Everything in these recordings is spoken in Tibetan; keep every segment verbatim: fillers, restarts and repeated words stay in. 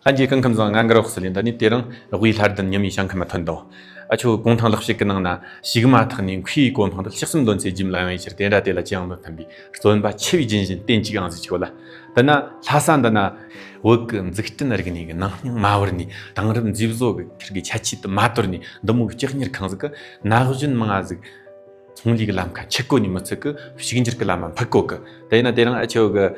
ལྷན་རྒྱས་སྐུ་ཁམས་བཟང་། ང་འགར་འོག་སི་ལེ། འདི་ནས་དེ་རིང་དབུས་ལྷ་ལྡན་ཉི་མའི་ཞིང་ཁམས་མ་ཐོན་ཏོ། ཨ་ཆོ་གུང་ཐང་ལེགས་བཤད་ཀྱི་ནང་ན་ཞིག་མ་ཐག་ནས་མཁས་པའི་གོ་འཕང་དུ་ལྕགས་ཟམ་འདོན་ཚེ་རྒྱུ་ལ་ཡོང་ཡི་ཕྱིར། དེ་འདྲ་དེ་ལ་ཅི་ཡང་མི་ཕན་པའི་བརྩོན་པ་ཆེ་བའི་སྦྱིན་བཞིན་བསྟེན་ཅིག་ཨང་ཟིག་ཆོ་ལ། དེ་ན་ལྷ་ས་འདི་ན་བོད་ཀྱི་འཛུགས་སྐྲུན་རིག་གནས་ཀྱི་ནང་སྙིང་མ་བོར་ནས། དེང་རབས་མཛེས་བཟོ་གི་ཁིར་གི་ཁྱད་ཆོས་དུ་མ་དོར་ནས། འདི་མོ་གི་ལྕགས་གཉེར་ཁང་ཟིག་གི་ན་གཞོན་མང་ང་ཟིག་ཚོང་ལས་ཀྱི་ལམ་ཁ་ཆུད་གོ་ནས་མི་ཚད་གི་ཕྱུག་འགྱུར་གྱི་ལམ་མ་འཕུར་གོ་གི། དེ་ཡིན་ན་དེ་རིང་ཨ་ཆོ་གི་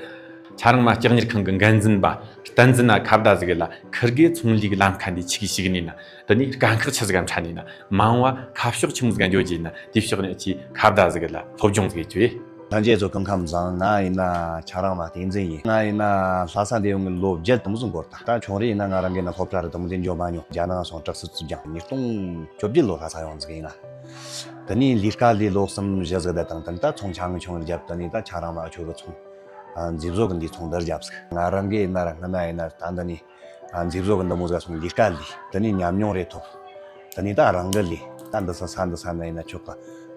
ཁྱེད་རང་མ་ལྕགས་གཉེར་ཁང་གི་འགན་འཛིན་པ་བསྟན་འཛིན་ན་ཁ་བརྡ་ཟིག་ལ། ཁིར་གི་ཚོང་ལས་ཀྱི་ལམ་ཁ་འདི་ཆི་གི་ཞིག་ནས་ན། དེ་ནས་དཀའ་ཁག་ཆི་ཟིག་གམ་ཁྲ་ནས་ན། མ་འོངས་བ་ཁ་ཕྱོགས་ཆི་མོ་ཟིག་འགྱོ་རྒྱུ་ཡིན་ན། དེའི་ཕྱོགས་ནས་ཨ་ཆི་ཁ་བརྡ་ཟིག་ལ་སློབ་སྦྱོང་ཟིག་བྱོས། ལྷན་རྒྱས་ཚོ་སྐུ་ཁམས་བཟང་། ང་ཡིན་ན་ཁྱེད་རང་མ་བསྟན་འཛིན་ཡིན། ང་ཡིན་ན་ལྷ་ས་འདི་ཡོང་ངི་ལོ་བརྒྱད་དུམ་ཟིག་འགོར་ད། ད་ཆུང་རེ་ཡིན་ན་ང་རང་གི་ན་སློབ་གྲྭ་རུ་དུམ་འདི་འགྱོ་མ་མྱོང་། རྒྱ་ནང་སོང་དྲག་སུ་ཙུ་ཀྱང་ཉིས་སྟོང་བཅོ་བརྒྱད་ལོ་ལྷ་ས་ཡོང་ཟིག་ཡིན་ན། དེ་ནས་ལས་ཀ་ལས་ལོ་གསུམ་བཞི་ཟིག་བསྡད་དང་། དེ་ནས་ད་ཚོང་ཆ་ངི་ཆུང་རྒྱབ། དེ་ནས་ད་ཁྱེད་རང་མ་ཨ་ཆོ་གི་ཚོང་ཨ་མཛེས་བཟོ་གི་འདི་ཚོང་འདིར་རྒྱབ་ཟིག། ང་རང་གི་ཡིན་ན་ར་སྔ་མ་ཡིན་ན་ད་འདི་ནས་ཨ་མཛེས་བཟོ་གི་འདི་མོ་ཟིག་སོང་ལས་ཀ་ལས། དེ་ནས་ཉམས་མྱོང་རེ་ཐོབ། དེ་ནས་ད་རང་གི་ལས། ད་འདི་ས་ས་འདི་ས་ན་ཡིན་ན་ཆོག་གི།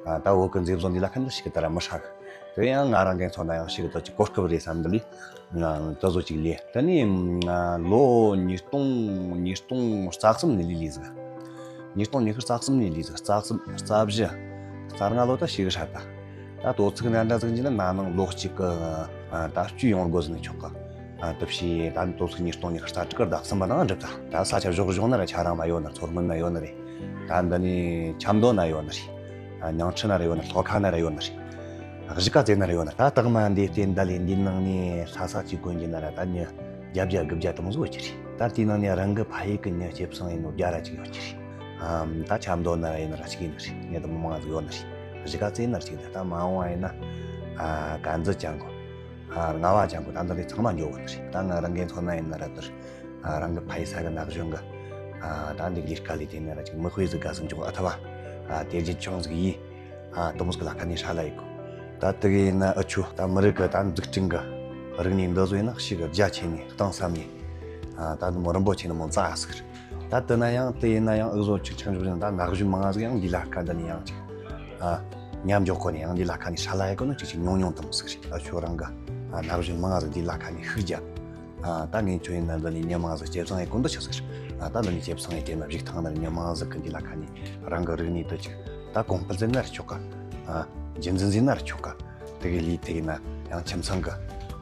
ཨ་ད་བོད་གི་མཛེས་བཟོ་འདི་ལ་ཁ་འདི་ཞིག་གི་ད་ར་མི་ཧྲ་གི། དེ་ཡང་ང་རང་གི་ཚོ་ན་ཡང་ཞིག་གི་ད་ཅིག་གོ་སྐབས་རེད་བསམ་འདི་ལས། ང་ད་བཟོ་ཅིག་ལས། དེ་ནས་ལོ་ཉིས་སྟོང་ཉིས་སྟོང་རྩ་གསུམ་ནས་ལས་ལས་ཟིག། ཉིས་སྟོང་ཉི་ཤུ་རྩ་གསུམ་ནས་ལས་ཟིག། རྩ་གསུམ་རྩ་བཞི་རྩ་ལྔ་ལོ་ད་ཞིག་གི་ཧྲ་ད། ད་དོ་ཚིགས་འདྲ་འདྲ་ཟིག་འཇི་ན་ན་ནང་ལོ་གཅིག་གི་ཨ་ད་བཅུ་ཡོང་དགོ་ཟིན་ཆོག་གི། ཨ་དུ་ཕྱི་ད་ནི་དོ་ཚིགས་ཉིས་སྟོང་ཉི་ཤུ་རྩ་དྲུག་གི་ཟླ་གསུམ་པ་ནང་འགྲུབ་ད། ད་ས་ཆ་བཞོག་བཞོག་ན་ར་ཁྱེད་རང་མ་ཡོད་ན། མཚོ་སྔོན་ན་ཡོད་ནི་རེད། ད་འདི་ནི་ཆབ་མདོ་ན་ཡོད་ནི་རེད། ཨ་ཉང་ཁྲི་ན་ར་ཡོད་ནི། ལྷོ་ཁ་ན་ར་ཡོད་ནི་རེད། གཞིས་ཀ་རྩེ་ན་ར་ཡོད་ནི་རེད། ད་སྟག་མ་འདི་སྟེ་འདི་ལས་འདི་ནང་ནས་ལྷ་ས་གཅིག་གོན་གྱི་ན་ར་ད་ནི་བརྒྱད་བརྒྱ་དགུ་བརྒྱ་དུ་མོ་ཟིག་ཡོད་ཀྱི་རེད། ད་དེའི་ནང་ནས་རང་གི་ཕ་ཡུལ་གི་ནི་སྐྱེ་བསང་ཡིན་ནོ་བརྒྱ་ར་གཅིག་ཡོད་ཀྱི་རེད། ཨམ་ད་ཆབ་མདོ་ན་ར་ཡིན་ན་ར་གཅིག་ཡིན་ནི་རེད། ནི་དུ་མོ་མང་ཟིག་ཡོད་ནི་རེད། གཞིས་ཀ་རྩེ་ན་ར་གཅིག་ད། ད་མ་འོངས་པ་ཡིན་ན་ཨ་དཀར་མཛེས་ཅན་གོ། ཨ་རྔ་བ་ཅན་གོ། ད་འདི་ནས་ཚང་མ་འགྱོ་གོ་ནི་རེད། ད་ང་རང་གི་ཚོ་ན་ཡིན་ན་ར་དུ་ཨ་རང་གི་ཕ་ཡུལ་ས་གི་ན་གཞོན་གི་ཨ་ད་འདི་ལས་ཀ་ལས་དེ་ན་ར་ཅིག་མི་དཔེ་ཟིག་དགའ་སེམས་ཅུང་ཨ་ཐ་བ་ཨ་དེ་རྗེས་ཆུང་ཟིག་ཡིས། ཨ་དུ་མོ་ཟིག་ལ་ཁ་ནས་ཧྲ་ལ་ཡི་གོ། ད་དེ་གི་ཡིན་ན་ཨ་ཆུ་ད་མི་རིགས་གི་ད་འཛུགས་སྐྲུན་གི་རིག་གནས་འདི་བཟོ་ཡིན་ན་ཞིག་གི་རྒྱ་ཆེ་ནས་གཏིང་ཟབ་ནས་ཨ་ད་དུ་མོ་རིན་པོ་ཆེ་ནི་མོ་རྩ་ཟིག་རེད། ད་དེ་ན་ཡང་དེ་ཡིན་ན་ཡང་ཨུ་བཟོ་ཆིག་ཆང་བཞུགས་ན་ད་ན་གཞོན་མང་ང་ཟིག་ཡང་འདི་ལ་ཁ་འདི་ནས་ཡང་ཅིག་ཨ་མཉམ་འཇོག་གོ་ནས་ཡང་འདི་ལ་ཁ་ནས་ཧྲ་ལ་ཡི་གོ་ནི་ཅིག་ཅིག་ཉུང་ཉུང་དུ་མོ་ཟིག་རེད། ཨ་ཆུ་རང་གི་ཨ་ན་གཞོན་མང་ང་ཟིག་འདི་ལ་ཁ་ནས་ཤུགས་རྒྱབ། ཨ་ད་ངས་ཁྱོད་ཡིན་ན་འདི་ནས་མྱི་མང་ཟིག་སྐྱེ་བསང་ཡི་གོ་འདི་ཆི་ཟིག་རེད། ཨ་ད་འདི་ནས་སྐྱེ་བསང་ཡི་དེ་ན་བཞུགས་ཐང་ན་མྱི་མང་ཟིག་གི་འདི་ལ་ཁ་ནས་རང་གི་རིག་གནས་དུ་ཅིག་ད་གོང་སྤེལ་ཟེར་ན་ར་ཆོག་ག། ཨ་རྒྱུན་འཛིན་ཟེར་ན་ར་ཆོག་ག། དེ་གི་ལས་དེ་ཡིན་ན་ཡང་ཁྱིམ་ཚང་གི་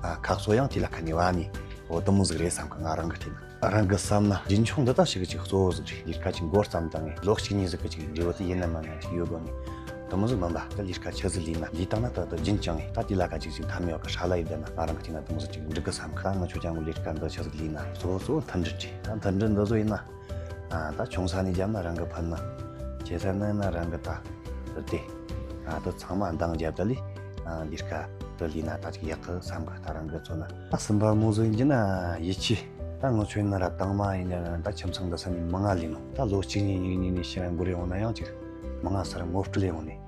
ཨ་ཁག་སོ་ཡང་དེ་ལ་ཁ་ནས་བ་ནས་འོ་དུ་མོ་ཟིག་རེད་བསམ་གི། ང་རང་གི་དེ་ན་རང་གི་བསམ་ན་རྒྱུན་འཁྱོངས་འདི་ད་ཞིག་གི་ཅིག་གཙོ་བོ་ཟིག་རེད། ལས་ཀ་ཅིག་འགོ་བརྩམས་དང་ངས་ལོ་གཅིག་གཉིས་ཟིག་གི་ཅིག་འབྲས་བུ་དེ་ཡིན་ན་མིན་ན་ཅིག་ཡོད་དགོ་ནས། དུ་མོ་ཟིག་མིན་པ་ད་ལས་ཀ་ཆི་ཟིག་ལས་ན་ལས་བཏང་ན་ད་ད་རྒྱུན་བསྐྱངས་ངས་ད་དེ་ལ་ཁ་ཅིག་ཅིག་ཐ་མི་ཡོད་གི་ཧྲ་ལ་ཡི་བསྡད་ན་ང་རང་གི་དེ་ན་དུ་མོ་ཟིག་ཅིག་འགྲིག་གི་བསམ་གི། ད་ང་ཁྱོད་ཅང་གི་ལས་ཀ་འདི་ཆི་ཟིག་ལས་ན་གཙོ་བོ་གཙོ་བོ་མཐུན་སྒྲིལ་བྱས། ད་མཐུན་སྒྲིལ་འདི་བཟོ་ཡིན་ན། ཨ་ད་ཆུང་ས་ནས་བརྒྱབ་ན་རང་གི་ཕན་ན། ཆེ་ས་ན་ཡིན་ན་རང་གི་ད་དེ། ཨ་ད་ཚང་མ་འདང་བརྒྱབ་ད་ལས། ཨ་ལས་ཀ་དུ་ལས་ན་ད་ཅིག་ཡག་གི་བསམ་གི། ད་རང་གི་ཚོ་ན་ད་སུན་པ་མོ་ཟིག་ཡིན་གྱི་ན་ཡིད་ཆེས། ད་ང་ཆོས་ན་ར་དང་མ་ཡིན་ན་ད་ཁྱིམ་ཚང་འདི་ས་ནས་མང་ང་ལས་ནོ། ད་ལོ་གཅིག་གཉིས་གཉིས་གཉིས་ནས་ཕྱིར་འགོར་ཡོང་ན་ཡང་ཅིག་མང་ང་སར་ངོ་སྤྲོད་ཡོང་ནས།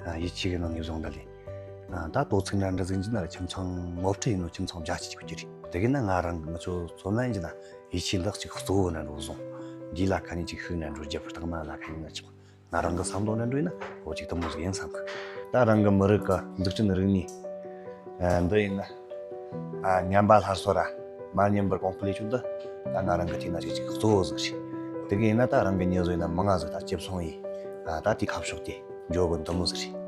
ཨ་ཡིད་ཆེས་གི་ནང་ནས་བཟུང་ད་ལས། ཨ་ད་དོ་ཚིགས་འདྲ་འདྲ་ཟིག་ཡིན་གྱི་ན་ར་ཁྱིམ་ཚང་ངོ་སྤྲོད་ཡིན་ནོ། ཁྱིམ་ཚང་རྒྱ་ཆེ་ཅིག་གི་རེད། དེ་གི་ན་ང་རང་གི་ང་ཆོ་ཚོ་ན་ཡིན་གྱི་ན་ཡིད་ཆེས་ལག་ཅིག་གཙོ་བོ་ན་འགྲོ་བཟུང་། འདི་ལ་ཁ་ནས་ཅིག་ཤུགས་ན་འགྲོ་རྒྱབ་པར་བཏང་ན་ལ་ཁ་ཡིན་ན་ཆོག། ང་རང་གི་བསམ་བློ་ནས་འགྲོ་ཡིན་ན་འོ་ཅིག་དུ་མོ་ཟིག་ཡིན་བསམ་གི། ད་རང་གི་མི་རིགས་ཀྱི་འཛུགས་སྐྲུན་རིག་གནས་ཨ་འདི་ཡིན་ན་ཨ་ཉམས་པ་སླར་གསོ་ར་མ་ཉམས་པར་གོང་འཕེལ་ལས་ཆུང་དུ་ད་ང་རང་གི་དེ་ན་ཅིག་ཅིག་གཙོ་བོ་ཟིག་རེད། དེ་གི་ཡིན་ན་ད་རང་གི་མྱི་བཟོ་ཡིན་ན་མང་ང་ཟིག་ད་སྐྱེ་བསང་ཡིན། ཨ་ད་དེ་ཁ་ཕྱོགས་དེ་འཇོག་གི་དུ་མོ་ཟིག་རེད།